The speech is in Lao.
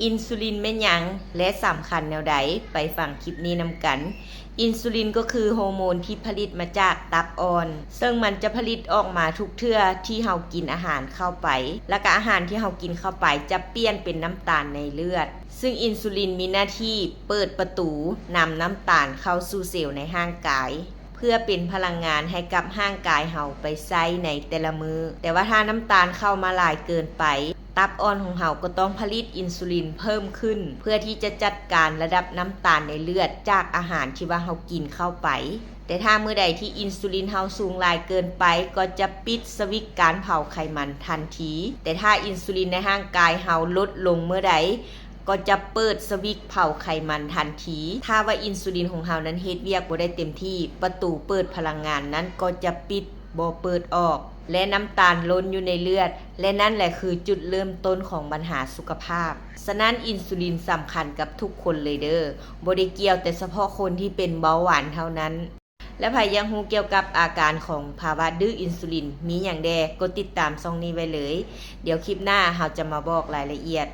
ອິນຊູລິນແມ່ນຫຍັງ ແລະ ສຳຄັນແນວໃດ? ໄປຟັງຄລິບນີ້ນຳກັນ. ອິນຊູລິນກໍຄືໂຮໂມນທີ່ຜະລິດມາຈາກຕັບອ່ອນ, ເຊິ່ງມັນຈະຜະລິດອອກມາທຸກເທື່ອທີ່ເຮົາກິນອາຫານເຂົ້າໄປ, ແລ້ວກະອາຫານທີ່ເຮົາກິນເຂົ້າໄປຈະປ່ຽນເປັນນ້ຳຕານໃນເລືອດ. ເຊິ່ງອິນຊູລິນມີໜ້າທີ່ເປີດປະຕູນຳນ້ຳຕານເຂົ້າສູ່ເຊວໃນຮ່າງກາຍ ເພື່ອເປັນພະລັງງານໃຫ້ກັບຮ່າງກາຍເຮົາໄປໃຊ້ໃນແຕ່ລະມື້. ແຕ່ວ່າຖ້ານ້ຳຕານເຂົ້າມາຫຼາຍເກີນໄປ, ຕັບອ່ອນຂອງເຮົາກໍຕ້ອງຜະລິດອິນຊູລິນເພີ່ມຂຶ້ນ ເພື່ອທີ່ຈະຈັດການລະດັບນ້ຳຕານໃນເລືອດຈາກອາຫານທີ່ວ່າເຮົາກິນເຂົ້າໄປ. ແຕ່ຖ້າມື້ໃດທີ່ອິນຊູລິນເຮົາສູງຫຼາຍເກີນໄປ, ກໍຈະປິດສະວິດການເຜົາໄຂມັນທັນທີ. ແຕ່ຖ້າອິນຊູລິນໃນຮ່າງກາຍເຮົາລົດລົງເມື່ອໃດ, ກໍຈະເປີດສະວິດເຜົາໄຂມັນທັນທີ. ຖ້າວ່າອິນຊູລິນຂອງເຮົານັ້ນເຮັດວຽກບໍ່ໄດ້ເຕັມທີ່, ປະຕູເປີດພະລັງງານນັ້ນກໍຈະປິດ, ບໍ່ເປີດອອກ ແລະ ນ້ຳຕານລົ້ນຢູ່ໃນເລືອດ ແລະ ນັ້ນແຫຼະຄືຈຸດເລີ່ມຕົ້ນຂອງບັນຫາສຸຂະພາບ. ສະນັ້ນ ອິນຊູລິນສຳຄັນກັບທຸກຄົນເລີຍເດີ້, ບໍ່ໄດ້ກ່ຽວແຕ່ສະເພາະຄົນທີ່ເປັນເບົາຫວານເທົ່ານັ້ນ. ແລະ ໃຜຢາກຮູ້ກ່ຽວກັບອາການຂອງພາວະດື້ອິນຊູລິນມີຫຍັງແດ່, ກົດຕິດຕາມຊ່ອງນີ້ໄວ້ເລີຍ. ດຽວຄລິບໜ້າເຮົາຈະມາບອກລາຍລະອຽດ.